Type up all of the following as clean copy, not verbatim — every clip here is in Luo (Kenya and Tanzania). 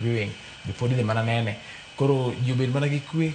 Viewing be pod idhi mana nene. Koro ji obed mana gi kwe,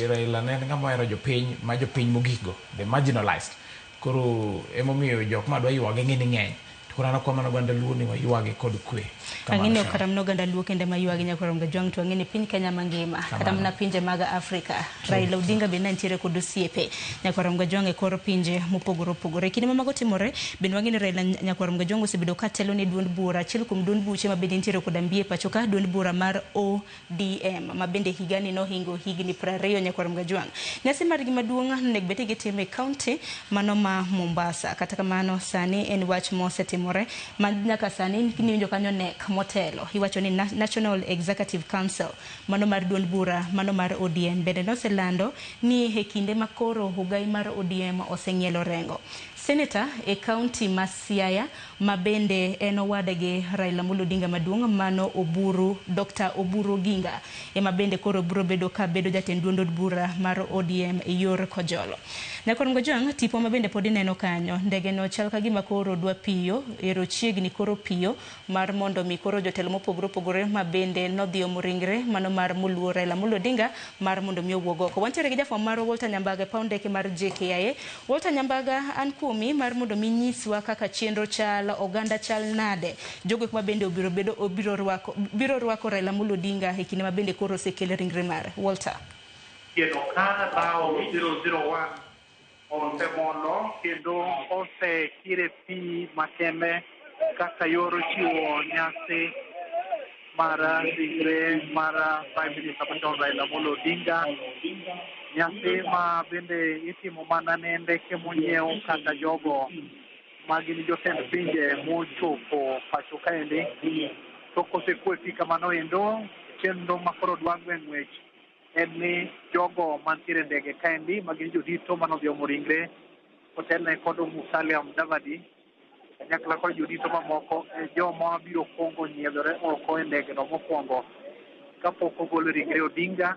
Raila ne en ng'ama ohero jopiny ma jopiny mogik go, the marginalized. Koro emomiyo jok ma dwa ywage ng'e ni ng'eny. To koro an akwa mana oganda Luo ni waywage kod kwe. Kamano Ang'e ni ok kata mana oganda Luo kende ma ywage nyakwar Ongajwang' to ang'e ni piny Kenya mangima kata mana pinje mag Afrika Raila Odinga bende nitiere kod osiepe nyakwar Ongajwang' e kor pinje mopogore opogore. Kinde ma mago timore bende wang'e ni Raila nyakwar Ongajwang' osebedo ka telo ne duond bura achiel kuom duond buche ma bende nitiere koda mbi e pacho ka duond bura mar ODM ma bende higani nohingo higni 20 nyakwar Mgajwang'. Nyasi margi maduong' nonego bed ni gitimo e kaunti mano ma Mombasa. Kata kamano sani en wach mosetimore ma nyaka sani niwinjo kanyo NEC motelo. Iwacho ni National Executive Council mano mar duond bura mano mar ODM bende noselando ni e kinde ma koro ogai mar ODM oseng'ielo rengo. Senator e kaunti ma Siaya ma bende en owadgi Raila Amolo Odinga maduong' mano Oburu Dr. Oburu Oginga ema bende koro biro bedo ka bedo jatend duond od bura mar ODM e yor Kojolo. Nyakwar Ngojwang' tipo ma bende pod ineno kanyo ndege no chal ka gima koro dwa piyo ero chiegni koro piyo mar mondo mi koro jotelo mopogore opogore ma bende nodhi omo ringre mano mar moluor Raila Amolo Odinga mar mondo mi owuog oko. Wantiere gi jafwambo marwa Walter Nyambaga e paw ndeke mar JKIA. Walter Nyambaga, an kuomi mar mondo mi nyiswa kaka chenro chal, oganda chal nade, jogo ma bende obiro bedo obiro rwako biro rwako Raila Amolo Odinga e kinde ma bende koro osekel ringre mare. Walter. Kendo ka rawo 001 osemolo kendo osekire pi makende kaka yor chiwo nyasi mar ringre mar Prime Minister machon Raila Amolo Odinga. Nyasi ma bende itimo mana ne ndeke monyiew kata jogo ma gin jotend pinje mochopo pacho kaendi. To kosekwe pi kamano endo, chenro ma koro dwa gwe ng'wech en ni jogo mantiere e ndege kaendi ma gin jodito manodhi omo ringre otelne kod Musalia Mudavadi kanyakla kod jodito mamoko e joma biro kuongo nyiedhore oko e ndege no mokwongo kapok ogol ringre Odinga.